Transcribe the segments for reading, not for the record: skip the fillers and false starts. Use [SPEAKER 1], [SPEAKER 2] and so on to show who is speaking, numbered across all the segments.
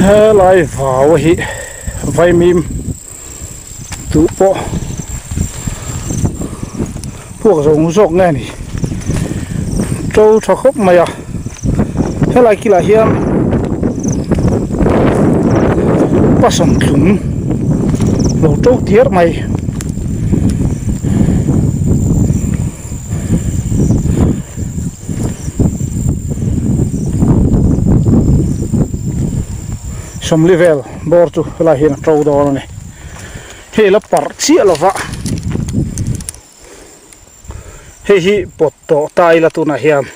[SPEAKER 1] Helai vau hi vaimim duh pawh puak zawng zawk nge ni to tha khawp mai a helai kilah hian pasawm tlung lo to diar mai. Sawmli vel bawr chu helai hian a to dawn a ni hei la parh chiah lova hei hi pawt tawh ta ila tunah hian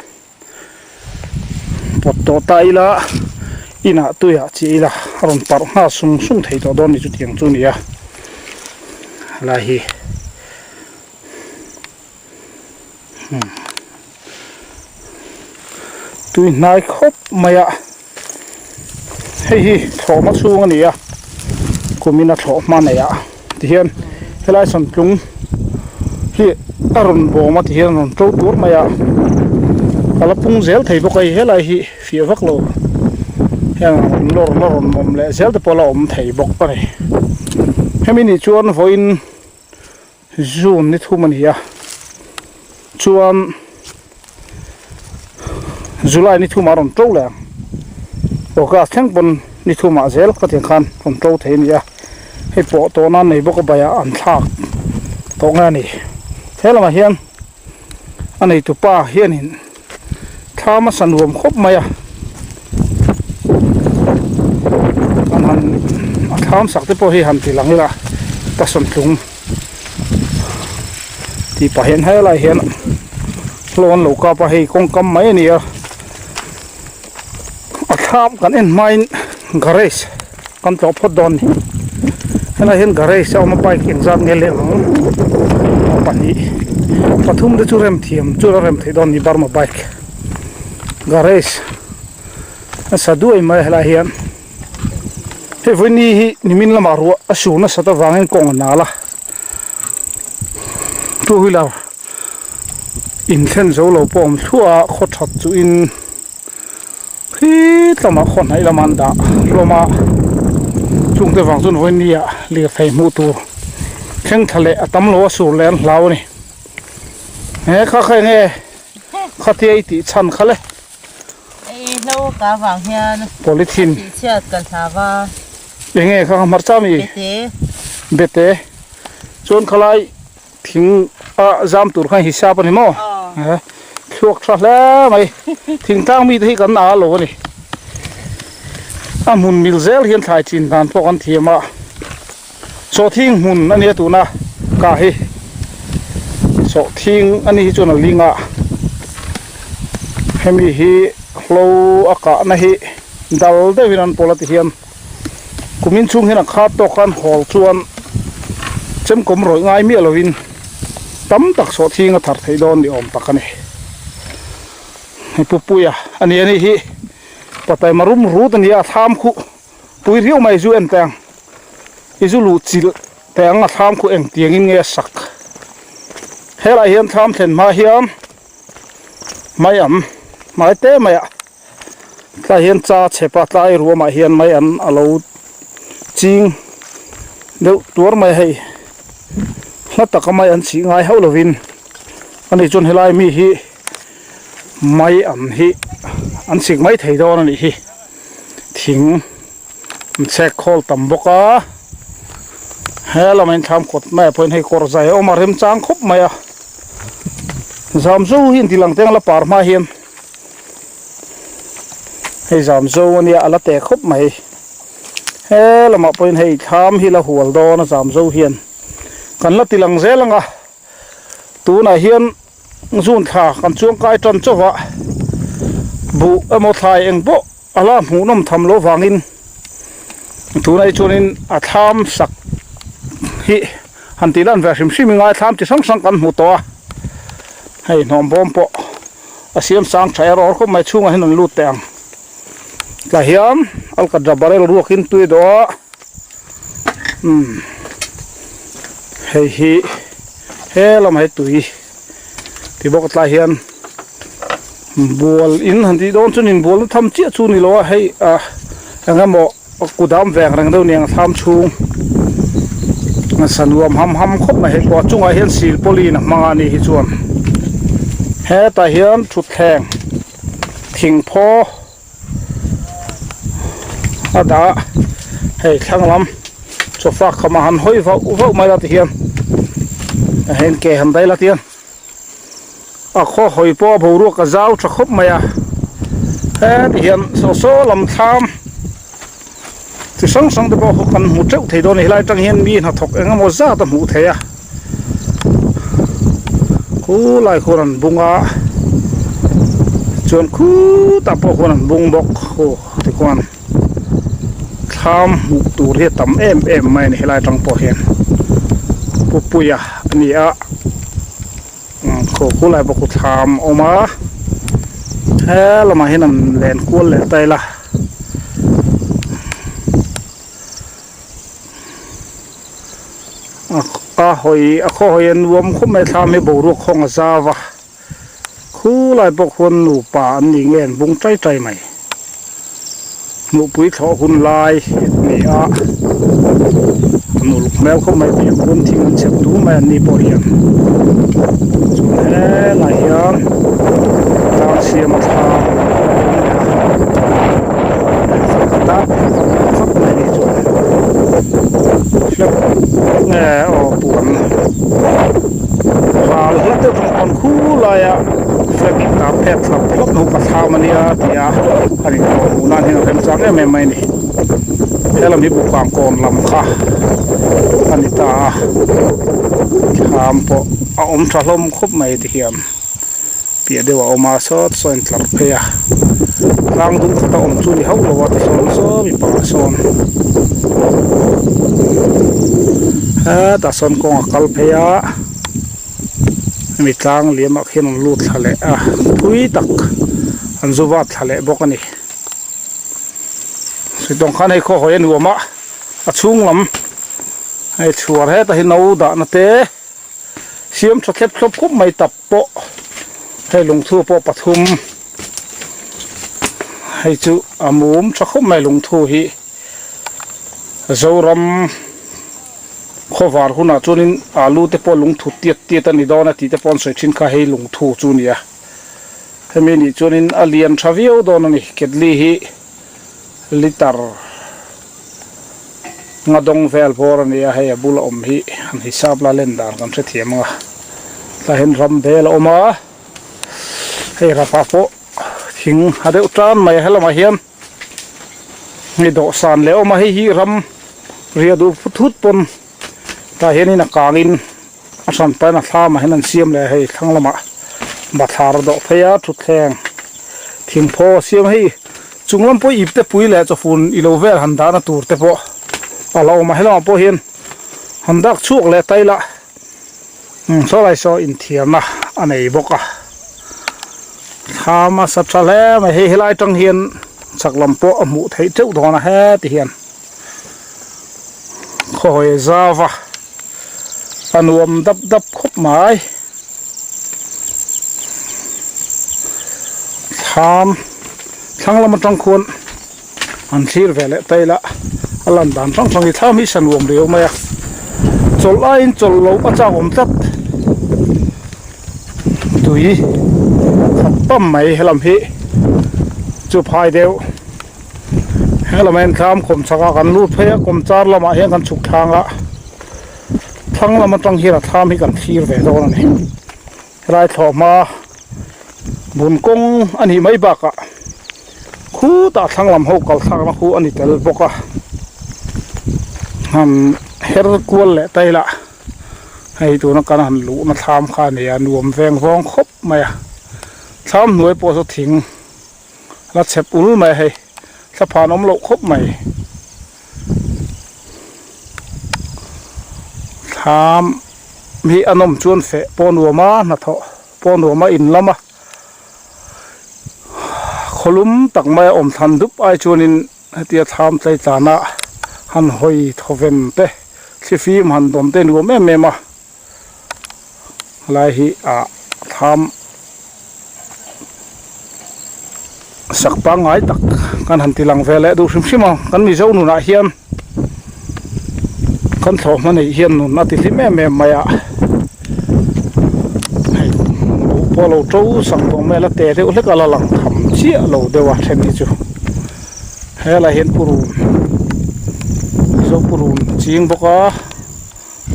[SPEAKER 1] pawt tawh ta ila inah tuiah chiah ila a rawn parh nghal sung sung thei tawh dawn a ni chutiang chu a ni a helai hi. Tui hnai khawp mai a hei hi thlawhhma chhung a ni a kumin a thlawhhma nei ah tihian helai sawntlung hi a rawn bawm a tihian a rawn to tur mai a a la pung zel thei bawk a hei helai hi fiah vak lo heng a rawn lawr la rawn awm leh zel te pawh a la awm thei bawk a ni hemi nih chuan vawiin. June ni thum a ni a chuan July ni thumah a rawn to leh ang August thleng pawn ni thumah zel ka tiang khan rawn to thei a ni a hei pawh tawh nan nei bawk a baiah an thlak tawh nge a ni he lamah hian a neitu pa hianin thlam a sa nuam khawp mai a an han a thlam sak te pawh hi han ti lang ila pasawmtlung tih pah hian helai hian hlawh an lo kap a hei kawngkam mai a ni a a thlam kan en hmain garage kan tlawh phawt dawn a ni helai hian garage a awm a bike engzat nge leh ang pahnih pathum te chu rem thiam chu la rem theih dawn a ni Burma bike garage a sa duai mai a helai hian hei vawiini hi nimin lamah ruah a sur nasat avangin kawng a nal a two wheeler inthlen zo lo pawh a awm thluah a khaw that chu in. Khi tlama khaw hnaih lama an dah hlawm a chungte vang chuan vawinia lirthei hmuh tur thleng thla leh a tam lo a sur leh an hlau a ni he kha kha enge khatia i tih chhan kha le
[SPEAKER 2] Hei hlo ka vang hian
[SPEAKER 1] polythene
[SPEAKER 2] tih chhiat ka hlau a
[SPEAKER 1] enge kha kha hmarcha mi
[SPEAKER 2] bete
[SPEAKER 1] bete chuan khalai Thing a zam tur khan hisap a ni maw? Aw. Thluak tha hle mai. Thingtlang mite hi kan a lo a ni. A hmun mil zel hian thlai chin dan pawh kan thiam a. Sawhthing hmun a nia tuna ka hi. Sawhthing a ni hi chuan a ling a. Hemi hi hlo a kahna hi dal deuhin an pawl a ti hian. Kumin chhung hian a khat tawk khan hawl chuan chemkawm rawih ngai miah lovin tam tak sawhthing a thar theih dawn ni awm tak a ni. Hei Pupuia a ni a nih hi Pataima rum rut a ni a, a thlam khuh pui riau mai zu en teh ang i zu luh chilh teh ang a thlam khuh engtiang in nge a sak. Helaiah hian thlam thlen hma hian mai am hmai te mai ah. Tlai hian cha chhep a tlai ruamah hian mai an a lo ching deuh tuar mai a hei hla taka mai an chih ngai hauh lovin ani chuan helai mi hi mai an hi an chik mai thei dawn a nih hi thing an chhek khawl tam bawk a he lamah hian thlam kawt maiah pawhin hei kawr zai a awm a remchang khawp mai a zam zo hi an ti lang teng a la par hma hian. Hei zam zo ania a la teh khawp mai he lamah pawhin hei thlam hi la hual dawn a zam zo hian kan la ti lang zel ang a tunah hian zun thla kan chuang kai tan chauh a buh emaw thlai eng pawh a la hmuh nawm tham loh vangin tunah hi chuanin a thlam sak hi han tih lan ve hrim hrim i ngai thlam chi hrang hrang kan hmu tawh a hei hnawm bawm pawh. A siam sang tha erawh khawp mai chhungah hian an lut teh ang tlai hian alkatra barrel ruakin tui dawh a umm hei hi he lamah hi tui ti bawk a tlai hian bual in han tih dawn chuan inbualna tham chiah chu ni lo a hei ah eng emaw. a kudam veng reng deuh aniang thlam chhung sanuam ham ham khawp mai hei pawh a chungah hian silpawlin a hmang a ni hi chuan hetah hian thutthleng thingphaw a dah hei thlang lam sofa khama han hawi vauh vauh mai la tihian tah hian ke han daih la tihian a khaw hawi pawh a boruak a zau tha khawp mai a heti hian saw saw lam thlam chi hrang hrang te pawh khaw kan hmu teuh thei dawn a ni helai atang hian mi hnathawk eng emaw zat a hmuh theih a khulai khuan an bung a chuan khutah pawh khuan an bung bawk aw tikhuan thlam hmuh tur hi a tam em em mai a ni helai atang pawh hian pupuia a ni a khaw khulai pawh khu thlam a awm a he lamah hian an len kual leh ta ila. A hawi a khaw hawi a nuam khawp mai thlam hi boruak khawng a zau a khulai pawh khuan nupa an ni nge an bung tai tai mai hmuhpui thlawh hun lai a ni a an uluk hmel khawp mai piah khuan thing an chhep duh mai an ni pawh hian chuan helai hian tlang siam a thla a awm leh a fak mai a ni chuan. Hlep nge aw puan ral hla deuh thung pawn khu laia flag intar phek thlap hlawp na hu ka thlam ania tih a a rin tawh hmuh nan hian a remchang em em mai a ni helam hi bukang kawn lam kha a ni ta a thlam pawh a awm tha hlawm khawp mai tihian piah deuh a awm a sawt saw a intlar phei a tlang dum khat a awm chu ni hauh lo a tisawn saw mipa ah sawn hetah sawn kawng a kal phei a hemi tlang liam ah khian an lut thla leh a thui tak an zu vat thla leh bawk a ni sitawng khan hei khaw hawi a nuam a a chhung lam hei chhuar hetah hi no dahna te. Siam tha thlep thlawp khawp mai tap pawh hei lungthu pawh pathum hei chu a mum tha khawp mai lungthu hi Zoram khawvar hunah chuanin alu te pawh lungthu tiat tiat a ni dawn a tih te pawh an sawi thin kha hei lungthu chu a ni a hemi nih chuanin a lian tha viau dawn a ni ketli hi. Litre nga dawng vel bawr a ni a hei a bula awm hi an hisap la len dan kan hrethiam ang a tlai hian ram bel a awm a hei rapah pawh thing a deuh tan mai a helamah hian hei dawhsan leh a awm a hei hi ram riah duh thut pawn tah hianin a kangin a hran pahin a thlamah hian an siam leh a hei thlang lamah bathlar a dawh phei a thutthleng thingphaw a siam a hei chung lam pawh ip te pui leh chawfun ilo vel han dahna tur te pawh a la awm a helamah pawh hian han dak chhuak leh ta ila umm saw lai saw inthiarna a nei bawk a thlam a sa tha hle mai hei helai atang hian chak lam pawh a hmuh theih teuh dawn a heti hian khawi zau va. A nuam dap dap khawp mai. Thlam thlang lam atang khuan an thlir ve leh ta ila a lan dan hrang hrang hi thlam hi sa nuam riau mai a chawlh aiin chawlh loh a chak awm tlat tui khat pam mai helam hi chu phai deuh. Helam ah hian thlam kawm chhak ah kan lut phei a kawm char lamah hian kan chhuk thlang a thlang lam atang hian a thlam hi kan thlir ve dawn a ni helai thlawhhma bun kawng a nih mai bakah khutah thlang lam ho kal thlakna khu a ni tel bawk a han her kual leh ta ila hei tuna kan han luhna thlam kha a ni a nuam veng vawng khawp mai a thlam hnuai pawh saw thing. La chhep ul mai a hei thlaphan awm loh khawp mai thlam hi a nawm chuan feh pawh nuam a hnathawh pawh nuam a in lam a khawlum tak mai a awm thlan dup ai chuanin hetia thlam tlei tlana han hawi thawven te thlifim han dawn te nuam em em a. Helai hi ah thlam Sak pangngai tak kan han ti lang ve leh duh hrim hrim a, kan Mizo nunah hian kan thlawhhma neih hian nun a ti hlim em em mai a, hei buh pawh lo to sak tawh mai a la te deuh hlek a la lang tham chiah lo deuh a then hi chu helaiah hian purun Mizo purun ching bawk a.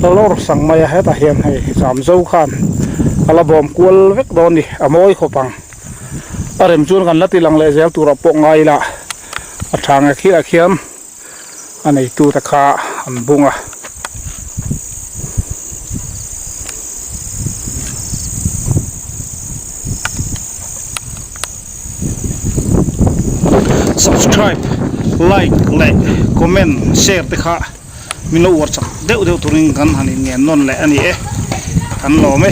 [SPEAKER 1] La lawr sang mai a hetah hian hei zam zo khan a la bawm kual vek dawn a ni a mawi khawp ang a rem chuan kan la ti lang leh zel turah pawh ngai ila a tha nge khiah khian a neitu te kha an bung a. Subscribe like leh comment share te kha. Min lo uar chak deuh deuh turin kan han inngen nawn leh a ni e, kan lawm e.